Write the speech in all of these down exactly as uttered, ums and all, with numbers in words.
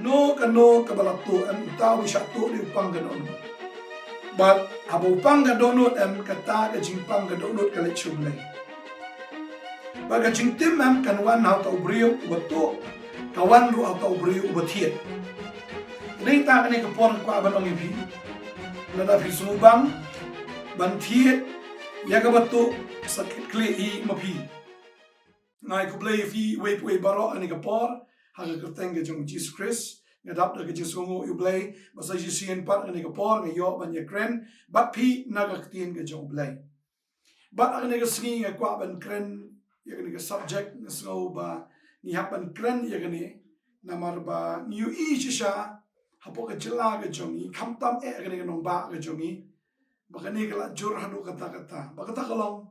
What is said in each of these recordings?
Kano kano kaba la tuh em, uta uba shah tuh dei u pang ka dohnud. Bad haba u pang ka dohnud em, kata ka jingpang ka dohnud ka leit sha U Blei. Bad ka jingtim em kan wan ha uta u briew uba tuh, ka wan ruh ha uta u briew uba thied. Dei ta kane ka por nga kwah ban ong ïa phi, lada phi sngewbang ban thied ïa kaba tuh, sa kit khlieh hi ma phi. Nga ai khublei ïa phi uwei pa uwei baroh ha kane ka por ha ka kyrteng ka jong U Jisu Khrist. Nga dap da ka jingsngewnguh ïa U Blei ba sa shisien pat ha kane ka por nga ïoh ban ïakren bad phi na ka ktien ka jong U Blei. Bad ha kane ka sngi nga kwah ban kren ïa kane ka subject, nga sngew ba ngi hap ban kren ïa kane namar ba ngi ïohi shisha hapoh ka jylla ka jong ngi, khamtam eh ha kane ka nongbah ka jong ngi, ba kane ka la jur haduh katta katta. Ba kata ka long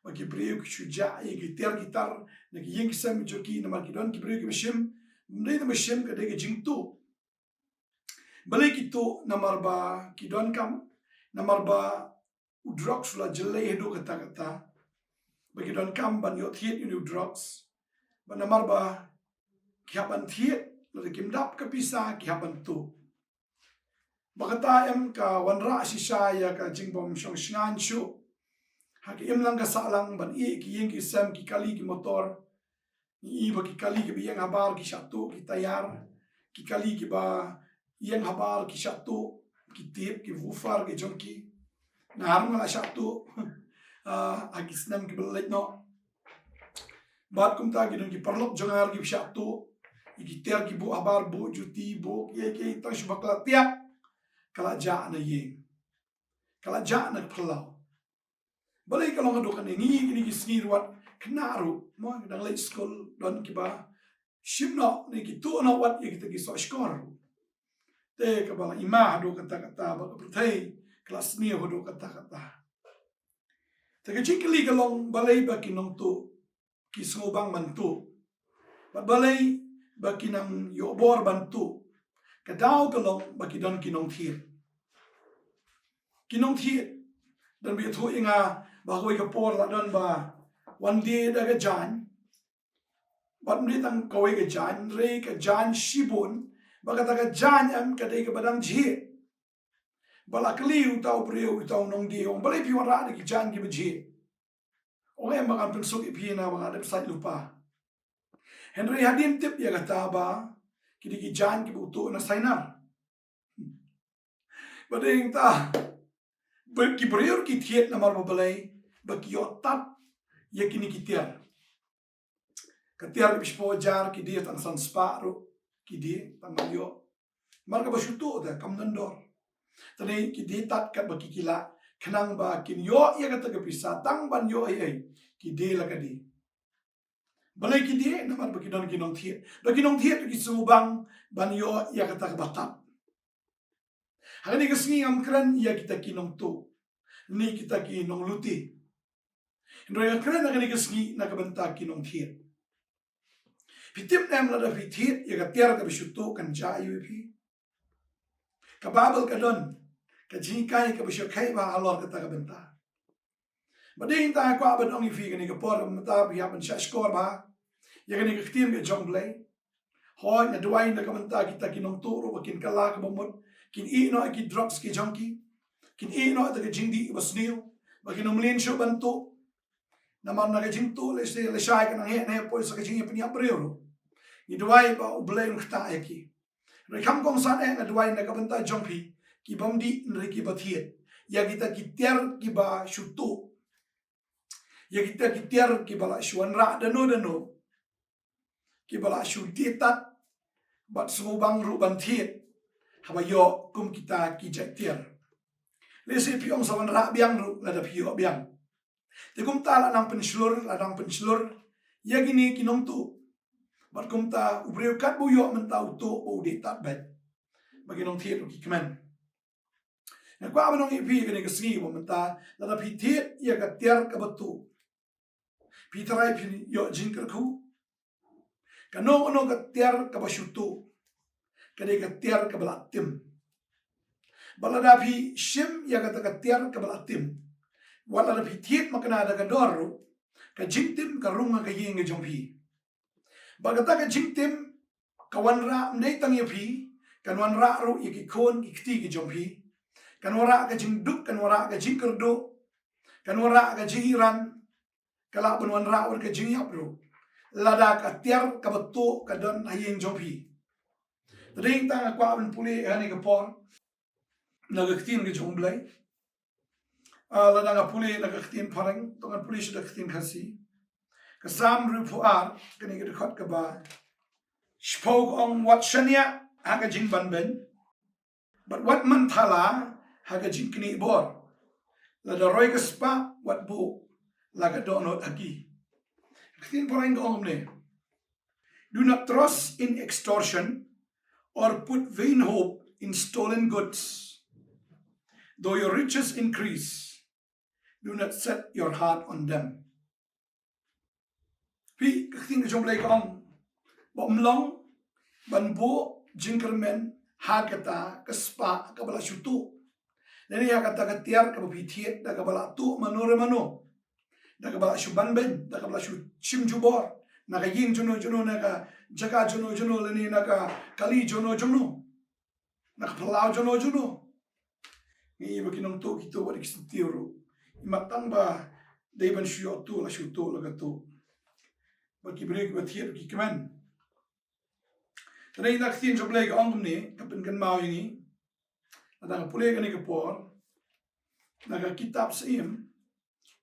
ba ki briew ki shu jah ïa ki tiar ki tar na ki ïing ki sem ki jong ki, namar ki don ki briew kiba shim, ym dei tang ba shim, ka dei ka jingtuh. Balei ki tuh? Namar ba ki donkam, namar ba u drugs u la jyllei haduh katta katta, ba ki donkam ban ïoh thied ïa une u drugs. Bad namar ba ki hap ban thied, lada kim dap ka pisa ki hap ban tuh. Ba kata em ka wanrah shisha ïa ka jingbym shong shngaiñ shuh ha ka imlang ka sahlang, ban ïeh ki ïing ki sem, ki kali ki motor. Ngi i ba ki kali kiba ïeng habar ki shah tuh, ki tayar, ki kali kiba ïeng habar ki shah tuh, ki tape, ki woofer ki jong ki. Nga ruh nga la shah tuh, ah, ha ki snem kiba la leit noh. Bad kumta ki don ki paralok jong nga ruh kiba shah tuh ïa ki tiar, ki buh habar, buh juti, buh kiei kiei, tang shu ba ka la tiak, ka la jah na ïing, ka la jah na ka phyllaw. Balei ka long haduh kane? Ngi kine ki sngi ruh wat khynnah ruh, mo, dang leit skul, don kiba shim noh ne ki tuh noh wat ïa kita ki soh shkor ruh. Te kaba la i ma haduh katta katta, ba ka pyrthei ka la sniew haduh katta katta. Te ka jingkylli ka long, balei ba ki nongtuh ki sngewbang ban tuh? Bad balei ba ki nang ïoh bor ban tuh? Ka daw ka long ba ki don ki nongthied. Ki nongthied, don ba ïathuh ïa nga ba kawei ka por la don ba wan die da ka jaiñ. Bad ym dei tang kawei ka jaiñ, hynrei ka jaiñ shibun, ba kata ka jaiñ em ka dei kaba dang jhieh. Ba la kylli uta u briew, uta u nongdie, ong, balei phi wanrah da ki jaiñ kiba jhieh? Ong, em ba ngan pynsuk ïa phi namar ba nga dep sait lypa. Hynrei hadien tip ïa kata ba ki dei ki jaiñ kiba u tuh na Sainar. Ba dei ta ba ki briew ki thied namar ba balei? Ba ki ïoh tad ïa kine ki tiar. Ka tiar kaba shiphew hajar ki die tang san spah ruh, ki die tang ban ïoh. Namar kaba shu tuh te kam don dor. Te ne ki die tad katba ki ki lah, khnang ba kin ïoh ïa kata ka pisa, tang ban ïoh ei ei, ki die la ka die. Balei ki die? Namar ba ki don ki nongthied. Ba ki nongthied ki sngewbang ban ïoh ïa kata kaba tad. Ha kane ka sngi ngam kren ïa kita ki nongtuh ne kita ki nongluti. Hynrei nga kren ha kane ka sngi na ka bynta ki nongthied. Phi tip ne em, lada phi thied ïa ka tiar kaba shu tuh, kan jia aïu ïa phi? Ka Baibl ka don ka jinghikai kaba shu hikai bha halor kata ka bynta. Ba dei ta nga kwah ban ong ïa phi kane ka por, mynta phi hap ban shah shkor bha ïa kane ka ktien ka jong U Blei. Hooid, nga duwai na ka bynta kita ki nongtuh ruh ba kin kylla kaba mut, kin ïeh noh ïa ki drugs ki jong ki, kin ïeh noh ïa ka jingdih ba sniew, ba kin ym mlien shuh ban tuh. Namar na ka jingtuh lehse lashai ka nang heh ne heh poi sa ka jingïapynïap briew ruh. Ngi duwai ba U Blei un ktah ïa ki. Hynrei kham kongsan eh, nga duwai na ka bynta jong phi, ki bym dih hynrei kiba thied, ïa kita ki tiar kiba shu tuh, ïa kita ki tiar kiba la shu wanrah dano dano, kiba la shu die tad bad sngewbang ruh ban thied haba ïoh kum kita ki jait tiar. Lehse phi ong sa wanrah biang ruh lada phi ïoh biang. Te kumta la nang pynshlur, la nang pynshlur ïa kine ki nongtuh. Bad kumta u briew katba u ïoh mynta u tuh ba u die tad beit. Ba ki nongthied ruh ki kmen. Nga kwah ban ong ïa phi kane ka sngi ba mynta, lada phi thied ïa ka tiar kaba tuh, phi tharai phin ïoh jingkyrkhu. Kano kano ka tiar kaba shu tuh, ka dei ka tiar kaba la tim. Bad lada phi shim ïa kata ka tiar kaba la tim, wat lada phi thied makna da ka dor ruh, ka jingtim ka rung ha ka ïing ka jong phi. Bad kata ka jingtim ka wanrah ym dei tang ïa phi, kan wanrah ruh ïa ki khun ki kti ki jong phi. Kan wanrah ka jingduk, kan wanrah ka jingkyrduh, kan wanrah ka jinghiran, ka lah ban wanrah wat ka jingïap ruh lada ka tiar kaba tuh ka don ha ïing jong phi. Te dei tang nga kwah ban pule ha kane ka por na ka ktien ka jong U Blei. Ah, lada nga pule na ka ktien phareng, to ngan pule sha ka ktien Khasi. Ka Salm hynriewphew ar, kane ka dkhot kaba shiphew ka ong, wat shaniah ha ka jingbanbeiñ, bad wat man thala ha ka jingknieh bor. Lada roi ka spah, wat buh la ka dohnud ha ki. Ka ktien phareng ka ong kumne: Do not trust in extortion or put vain hope in stolen goods. Though your riches increase, do not set your heart on them. Phi, ka ktien ka jong U Blei ka ong ba ym long ban buh jingkyrmen ha kata ka spah kaba la shu tuh, lane ha kata ka tiar kaba phi thied da kaba la tuh mano re mano, da kaba la shu banbeiñ, da kaba la shu shim jubor, na ka ïing jong no jong no, na ka jaka jong no jong no, lane na ka kali jong no jong no, na ka phyllaw jong no jong no. Ngi ïohi ba ki nongtuh ki tuh wat ki syntiew ruh. Imat tang ba dei ban shu ïoh tuh la shu tuh la ka tuh. Ba ki briew kiba thied ki kmen. Te dei na ka ktien jong U Blei ka ong kumne, ka pynkynmaw ïa ngi. Lada nga pule kane ka por na ka kitab Syiem,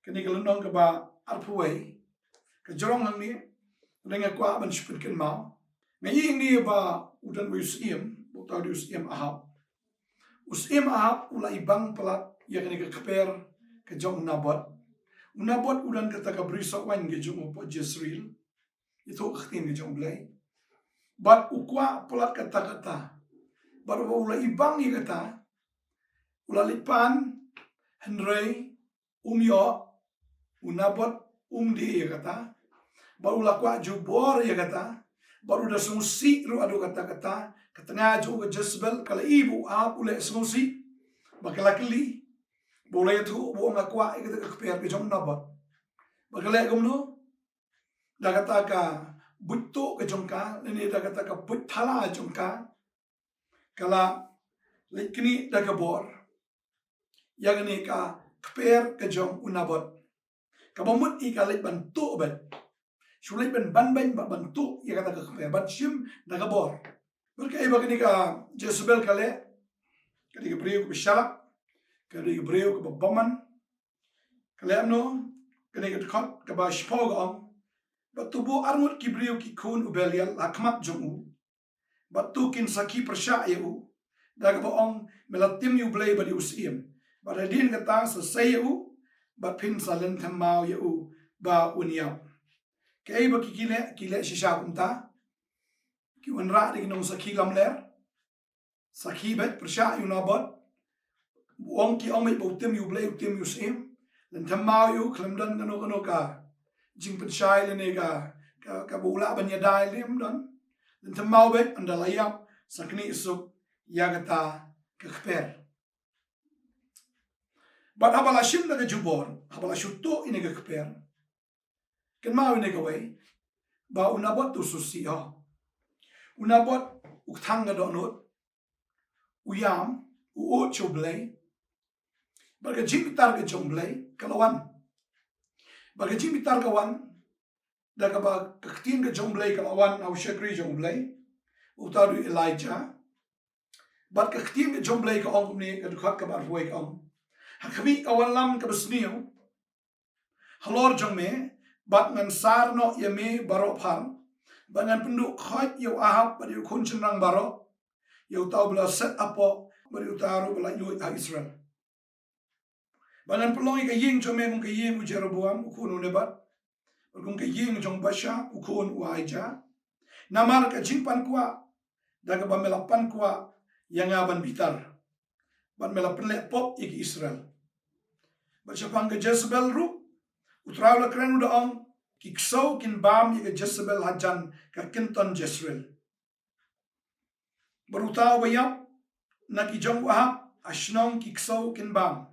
kane ka lynnong kaba arphew wei, ka jrong hangne, lada nga kwah ban shu pynkynmaw. Nga ïohi hangne ba u don uwei u syiem, ba uta u dei u syiem Ahab. U syiem Ahab u la ibang palat ïa kane ka kper ka jong u Nabot. U Nabot u don kata ka briew sohwaiñ ka jong u hapoh Jezreel. Ïathuh ka ktien ka jong U Blei. Bad u kwah palat kata kata. Bad u la ibang ïa kata. U la leit pan, hynrei um ïoh, u Nabot um die ïa kata. Bad u la kwah jubor ïa kata. Bad u da sngewsih ruh haduh katta katta. Ka tnga jong u ka Jezebel ka la i ba u Ahab u leh sngewsih. Bad ka la kylli. Bad u la ïathuh ba u nga kwah ïa kata ka kper ka jong u Nabot. Bad ka leh kumno? Da kata ka buit tuh ka jong ka, lane da kata ka buit thala jong ka, ka la leit knieh da ka bor ïa kane ka kper ka jong u Nabot. Kaba mut i ka leit ban tuh bad shu leit ban banbeiñ bad ban tuh ïa kata ka kper ban shim da ka bor. Bad kaei ba kane ka Jezebel ka leh, kane ka briew kaba shalak, kane ka briew kaba bymman, ka leh kumno? Kane ka dkhot kaba shiphew ka ong, bad to buh arngut ki briew ki khun u Belial ha khmat jong u, bad to kin sakhi pyrshah ïa u, da kaba ong, me la tim ïa U Blei bad ïa u syiem. Bad hadien kata sa sei ïa u, bad phin sa lynthem maw ïa u ba un ïap. Kaei ba ki, ki leh, ki leh shisha kumta. Ki wanrah da ki nongsakhi lamler. Sakhi beit pyrshah ïa u Nabot. U ong, ki ong beit ba u tim ïa U Blei, u tim ïa u syiem. Lynthem maw ïa u, khlem don kano kano ka jingpynshai lane ka, ka, kaba u lah ban ïada lane ym don. Lynthem maw beit, ynda la ïap sa knieh suk ïa kata ka kper. Bad haba la shim da ka jubor, haba la shu tuh ïa kane ka kper, kynmaw ïa kane kawei, ba u Nabot u sngewsih, oh. U Nabot u kthang ka dohnud, u ïam, u ud sha U Blei. Bad ka jingbitar ka jong U Blei ka la wan. Bad ka jingbitar ka wan da kaba ka ktien ka jong U Blei ka la wan ha u shakri jong U Blei, uta u dei u Elijah. Bad ka ktien ka jong U Blei ka ong kumne, ka dkhot kaba arphew wei ka ong, ha khmih ka wallam kaba sniew halor jong me, bad ngan sar noh ïa me baroh phar, bad ngan pynduh khoit ïa u Ahab bad ïa u khun shynrang baroh, ïa uta uba la set hapoh, bad ïa uta ruh ba la ïoh ha Israel. Bad ngan pynlong ïa ka ïing jong me kum ka ïing u Jeroboam u khun u Nebat, bad kum ka ïing jong Baasha u khun u Ahijah. Namar ka jingpankwah da kaba me la pankwah ïa nga ban bitar, bad me la pynleh pop ïa ki Israel. Bad shaphang ka Jezebel ruh, U Trai u la kren u da ong, ki ksew kin bam ïa ka Jezebel hajan ka kynton Jezreel. Bad uta uba ïap na ki jong u Ahab ha shnong ki ksew kin bam.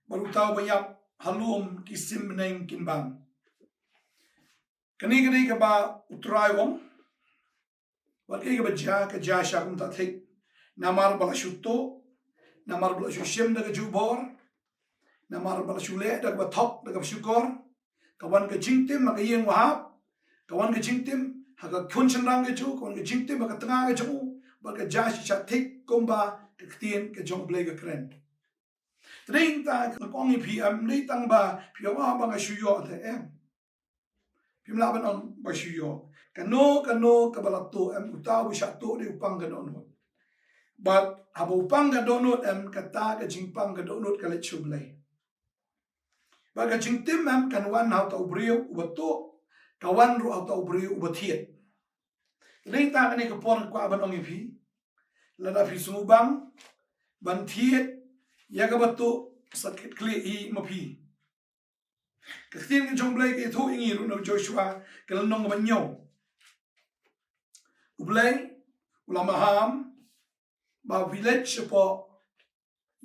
Bad uta uba ïap ha lum ki sim bneng kin bam. Kane ka dei kaba U Trai u ong. Wat kaei kaba jia, ka jia sha kumta thik. Namar ba la shu tuh, namar ba la shu shim da ka jubor, namar ba la shu leh da kaba thok, da kaba shukor. Ka wan ka jingtim ha ka ïing wahap, ka wan ka jingtim ha ka khun shynrang ka jong u, ka wan ka jingtim ha ka tnga ka jong u, bad ka jia shisha thik kumba ka ktien ka jong U Blei ka kren. Te dei ta ka ong ïa phi, em dei tang ba phi ong, ah, ba nga shu ïoh te, em. Phim lah ban ong ba shu ïoh. Kano kano kaba la tuh, em, uta uba shah tuh dei u pang ka dohnud. Bad haba u pang ka dohnud, em, kata ka jingpang ka dohnud ka leit sha U Blei. Bad ka jingtim, em, kan wan ha uta u briew uba tuh, ka wan ruh ha uta u briew uba thied. Te dei ta kane ka por nga kwah ban ong ïa phi, lada phi sngewbang ban thied ïa kaba tuh, sa kit khlieh hi ma phi. Ka ktien ka jong U Blei ka ïathuh ïa ngi ruh na u Joshua ka lynnong kaba hynñiew. U Blei u la maham ba phi leit shapoh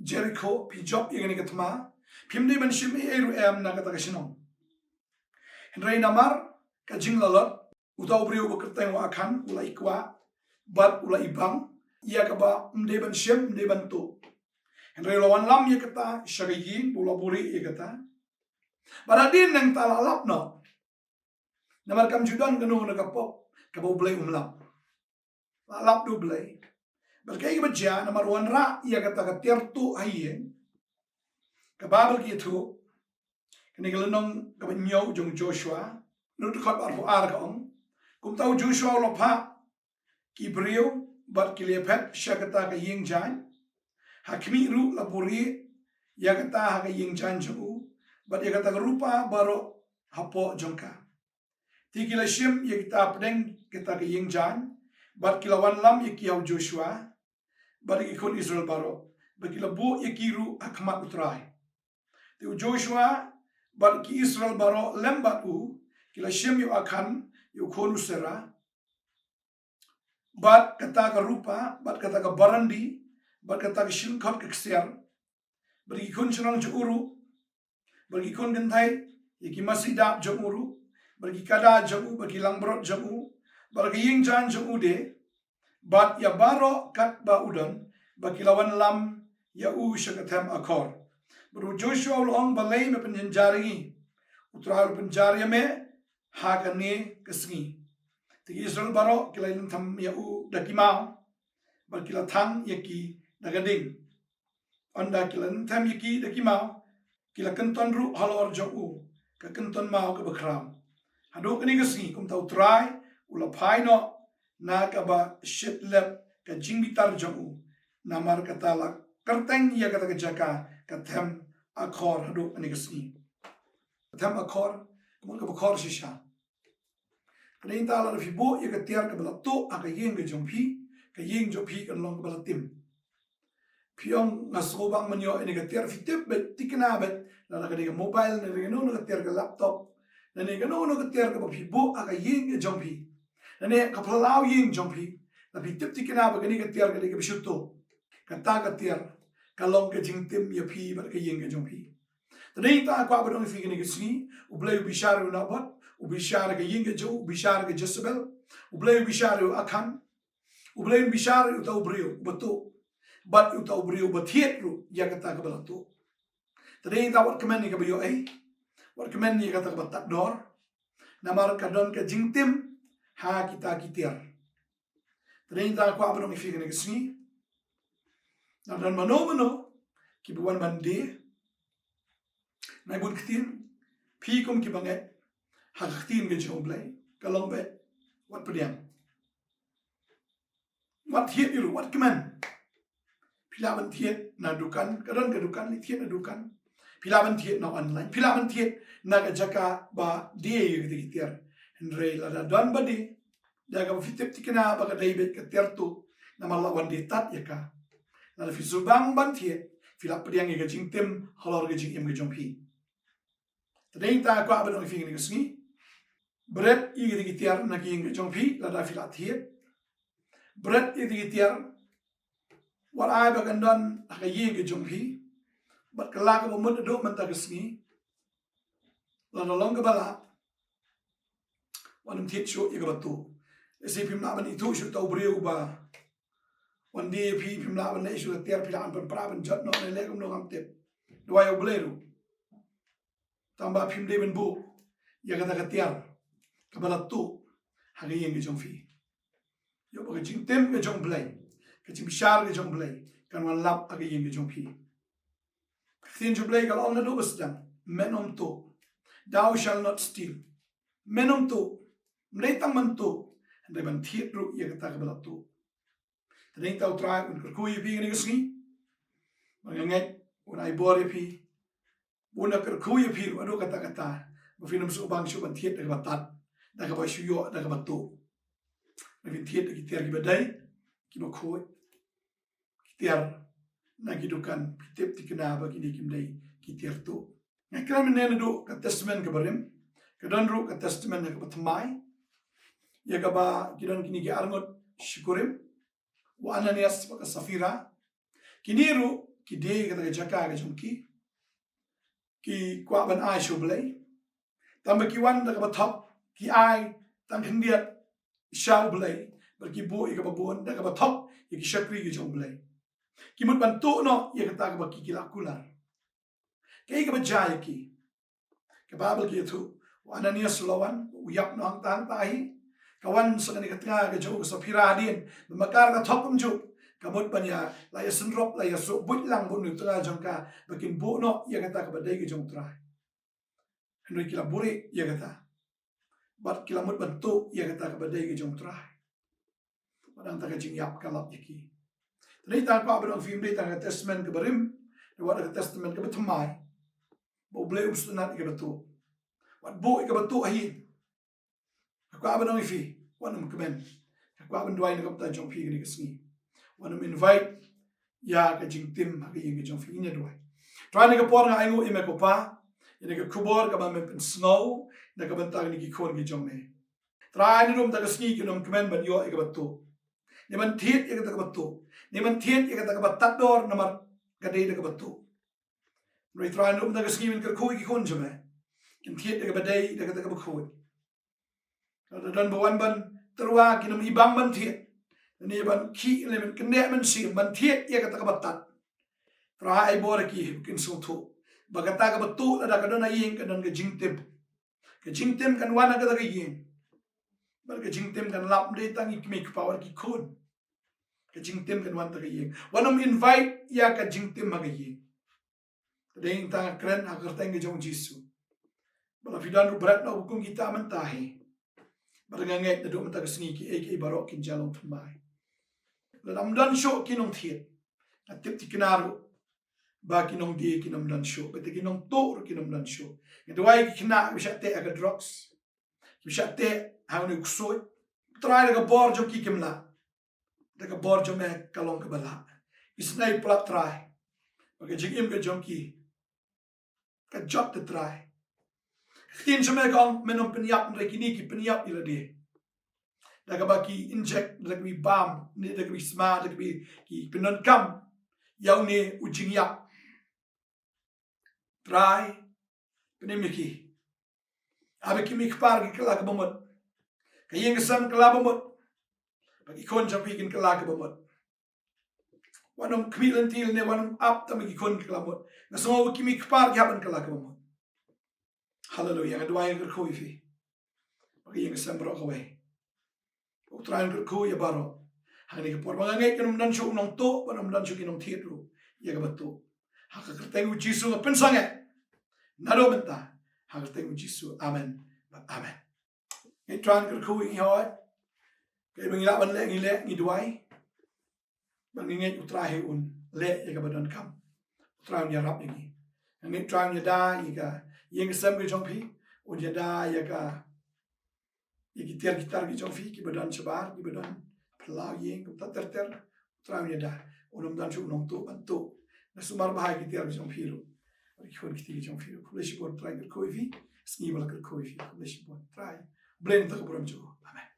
Jerikho, phi jop ïa kane ka thma, phim dei ban shim ei ei ruh, em, na kata ka shnong. Hynrei namar ka jinglalot, uta u briew uba kyrteng u Akhan u la ikwah bad u la ibang ïa kaba ym dei ban shim, ym dei ban tuh. Hynrei u la wanlam ïa kata sha ka ïing, u la buhrieh ïa kata. Bad hadien nangta la lap noh. Namar kam ju don kano kano ka pop kaba U Blei um lap. La lap da U Blei. Bad kaei kaba jia, namar u wanrah ïa kata ka tiar tuh ha ïing, ka Baibl ka ïathuh, kane ka lynnong kaba hynñiew jong u Joshua, na u dkhot ba arphew ar ka ong, kumta u Joshua u la phah ki briew bad ki la phet sha kata ka ïing jaiñ. Ha khmih ruh la buhrieh ïa kata ha ka ïing jaiñ jong u, bad ïa kata ka rupa baroh hapoh jong ka. Te ki la shim ïa kita hapdeng kata ka ïing jaiñ, bad ki la wanlam ïa ki ha u Joshua bad ïa ki khun Israel baroh, bad ki la buh ïa ki ruh ha khmat U Trai. Te u Joshua bad ki Israel baroh lem bad u, ki la shim ïa u Akhan, ïa u khun u Sera, bad kata ka rupa, bad kata ka barandi, bad kata ka shilynkhot ka ksiar, bad ki khun shynrang jong u ruh, bad ki khun kynthei, ïa ki masi dap jong u ruh, bad ki kada jong u, bad ki langbrot jong u, bad ka ïing jaiñ jong u de, bad ïa baroh katba u don, bad ki la wanlam ïa u sha ka them Akhor. Bad u Joshua u la ong, balei me pynjynjar ïa ngi? U Trai u la pynjynjar ïa me ha kane ka sngi. Te ki Israel baroh ki la lynthem ïa u da ki maw, bad ki la thang ïa ki da ka ding. Ynda ki la lynthem ïa ki da ki maw, ki la kynton ruh halor jong u ka kynton maw kaba khraw. Haduh kane ka sngi, kumta U Trai u la phai noh na kaba shitlep ka jingbitar jong u, namar kata la kyrteng ïa kata ka jaka ka them Akhor haduh kane ka sngi. Ka them Akhor, ka mut kaba khor shisha. Ka dei ta lada phi buh ïa ka tiar kaba la tuh ha ka ïing ka jong phi, ka ïing jong phi kan long kaba la tim. Phi ong, nga sngewbang ban ïoh ïa kane ka tiar, phi tip beit, thikna beit, lada ka dei ka mobile, lada ka dei kano kano ka tiar, ka laptop, lada ka dei kano kano ka tiar kaba phi buh ha ka ïing ka jong phi, lada ka phyllaw ïing jong phi, lada phi tip thikna ba kane ka tiar ka dei kaba shu tuh, kata ka tiar ka long ka jingtim ïa phi bad ka ïing ka jong phi. Te dei ta kwah ban ong ïa phi kane ka sngi, U Blei u bishar ïa u Naboth, u bishar ïa ka ïing ka jong u, u bishar ïa ka Jezebel, U Blei u bishar ïa u Akhan, U Blei u bishar ïa uta u briew uba tuh, bad ïa uta u briew uba thied ruh ïa kata kaba la tuh. Te dei ta wat kmen ïa kaba ïoh ei, wat kmen ïa kata kaba tad dor, namar ka don ka jingtim ha kita ki tiar. Te dei ta kwah ban ong ïa phi kane ka sngi, lada don mano mano kiba wan ban die na bun ktien, phi kum kiba ngeit ha ka ktien ka jong U Blei, ka long beit, wat pdiang. Wat thied ïa u, wat kmen. Phi lah ban thied na dukan, ka don ka dukan, leit thied na dukan. Phi lah ban thied na online, phi lah ban thied na ka jaka ba die ïa kita ki tiar. Hynrei lada don ba die, da kaba phi tip thikna ba ka dei beit ka tiar tuh, namar la wan die tad ïa ka, lada phi sngewbang ban thied, phi lah pdiang ïa ka jingtim halor ka jingim ka jong phi. Te dei ta kwah ban ong ïa phi kane ka sngi, bret ïa kita ki tiar na ka ïing ka jong phi lada phi lah thied. Bret ïa kita ki tiar, wat ai ba kan don ha ka ïing ka jong phi. Bad ka la kaba mut haduh mynta ka sngi, lada long kaba lah, wat nym thied shuh ïa kaba tuh. Lehse phim lah ban ithuh shuh ïa uta u briew uba wan die ïa phi, phim lah ban leh shuh ïa ka tiar, phi lah ban pynpra ban jot noh ne leh kumno ngam tip. Duwai ïa U Blei ruh. Tang ba phim dei ban buh ïa kata ka tiar kaba la tuh ha ka ïing ka jong phi. Ïoh ba ka jingtim ka jong U Blei, ka jingbishar ka jong U Blei kan wan lap ha ka ïing ka jong phi. Ka ktien jong U Blei ka la ong naduh ba sdang, men ym tuh. Thou shall not steal. Men ym tuh. Ym dei tang men tuh, hynrei ban thied ruh ïa kata kaba la tuh. Te dei tang U Trai un kyrkhu ïa phi kane ka sngi. Ba nga ngeit un ai bor ïa phi. Bun da kyrkhu ïa phi ruh haduh katta katta ba phin ym sngewbang shuh ban thied da kaba tad, da kaba shu ïoh, da kaba tuh. Ba phin thied da ki tiar kiba dei, kiba khuid, ki tiar na ki dukan, phi tip thikna ba kine kim dei ki tiar tuh. Nga kren mynne naduh ka Testament kaba rim, ka don ruh ka Testament kaba thymmai, ïa kaba ki don kine ki arngut shi kurim, u Ananias bad ka Saphira. Kine ruh ki die kata ka jaka ka jong ki, ki kwah ban ai sha U Blei. Tang ba ki wan da kaba thok, ki ai tang khyndiat sha U Blei, bad ki buh ïa kaba bun da kaba thok ïa ki shakri ki jong U Blei. Ki mut ban tuh noh ïa kata kaba ki, ki la kular. Kaei kaba jia ïa ki? Ka Baibl ka ïathuh, u Ananias u la wan, u ïap noh hangta hangta hi. Ka wan sa kane ka tnga ka jong u ka Saphira hadien, ba ma ka ruh ka thok kumjuh. Ka mut ban ïa, la ïa synrop, la ïa suk buit lang bun u tnga jong ka, ba kin buh noh ïa kata kaba dei ka jong U Trai. Hynrei ki la buhrieh ïa kata, bad ki la mut ban tuh ïa kata kaba dei ka jong U Trai. Bad nangta ka jingïap ka lap ïa ki. Te dei tang kwah ban ong ïa phi, ym dei tang ka Testament kaba rim, wat ka Testament kaba thymmai, ba U Blei um sngewtynnat ïa kaba tuh. Wat buh ïa kaba tuh hi. Nga kwah ban ong ïa phi, wat nym kmen. Nga kwah ban duwai na ka bynta jong phi kane ka sngi. Wat nym invite ïa ka jingtim ha ka ïing ka jong phi. Ngin ïa duwai. Trai, ha kane ka por nga ainguh ïa me ko Pa, ïa kane ka khubor kaba me pynsngew na ka bynta kine ki khun ki jong me. Trai, naduh mynta ka sngi kin ym kmen ban ïoh ïa kaba tuh, ne ban thied ïa kata kaba tuh, ne ban thied ïa kata kaba tad dor namar ka dei da kaba tuh. Hynrei Trai, naduh mynta ka sngi men kyrkhu ïa ki khun jong me, kin thied da kaba dei, da kata kaba khuid. Lada don ba wan ban tyrwa, kin ym ibang ban thied, ne ban khih, ne ban kyndeh mynsiem ban thied ïa kata kaba tad. Trai, ai bor ïa ki ba kin sngewthuh ba kata kaba tuh lada ka don ha ïing ka don ka jingtim. Ka jingtim kan wan ha kata ka ïing. Bad ka jingtim kan lap ym dei tang ïa ki kmie ki kpa, wat ki khun. Ka jingtim kan wan ha kata ka ïing. Wat nym invite ïa ka jingtim ha ka ïing. Te dei tang nga kren ha ka kyrteng ka jong U Jisu. Ba la phi don ruh bret noh kum kita mynta hi. Bad nga ngeit naduh mynta ka sngi kiei kiei baroh kin jia long thymmai. Lada ym don shuh ki nongthied, nga tip thikna ruh ba ki nongdie kin ym don shuh, bad ki nongtuh ruh kin ym don shuh. Nga duwai ki khynnah kiba shah teh ha ka drugs, kiba shah teh ha une u ksuid, Trai, da ka bor jong ki kim lah. Da ka bor jong me ka long kaba lah. Isynei palat Trai, ba ka jingim ka jong ki ka jot te Trai. Ka ktien jong me ka ong, men ym pynïap, hynrei kine ki pynïap ïa lade. Da kaba ki inject, da kaba ki bam, ne da kaba ki sma, da kaba ki pyndonkam ïa une u jingïap. Trai, pynim ïa ki. Haba ki kmie ki kpa ki kylla kaba mut, ka ïing ka sem kylla ba mut, ba ki khun jong phi kin kylla kaba mut. Wat nym khmih lynti lane wat nym ap tang ba ki khun ki kylla mut. Nga sngew ba ki kmie ki kpa ki hap ban kylla kaba mut. Haleluya. Nga duwai, nga kyrkhu ïa phi, ba ka ïing ka sem baroh kawei, U Trai un kyrkhu ïa baroh. Ha kane ka por ba nga ngeit kan ym don shuh u nongtuh, bad ym don shuh ki nongthied ruh ïa kaba tuh. Ha ka kyrteng U Jisu nga pynsangeh naduh mynta, ha ka kyrteng U Jisu. Amen bad amen. Ngeit Trai un kyrkhu ïa ngi hooid. Kaei ba ngi lah ban leh ngi leh, ngi duwai. Bad ngi ngeit U Trai hi un leh ïa kaba donkam. U Trai un ïarap ïa ngi. Ngi ngeit Trai un ïada ïa ka ïing ka sem ka jong phi, un ïada ïa ka, ïa ki tiar ki tar ki jong phi kiba don shabar, kiba don phyllaw ïing, kumta ter ter. U Trai un ïada. Un ym don shuh u nongtuh ban tuh. Nga sumar bha ïa ki tiar ki jong phi ruh, ki khun ki kti ki jong phi ruh. Khublei shibun, Trai un kyrkhu ïa phi. Sngi ba la kyrkhu ïa phi. Khublei shibun Trai. Blei na ka burom jong U. Amen.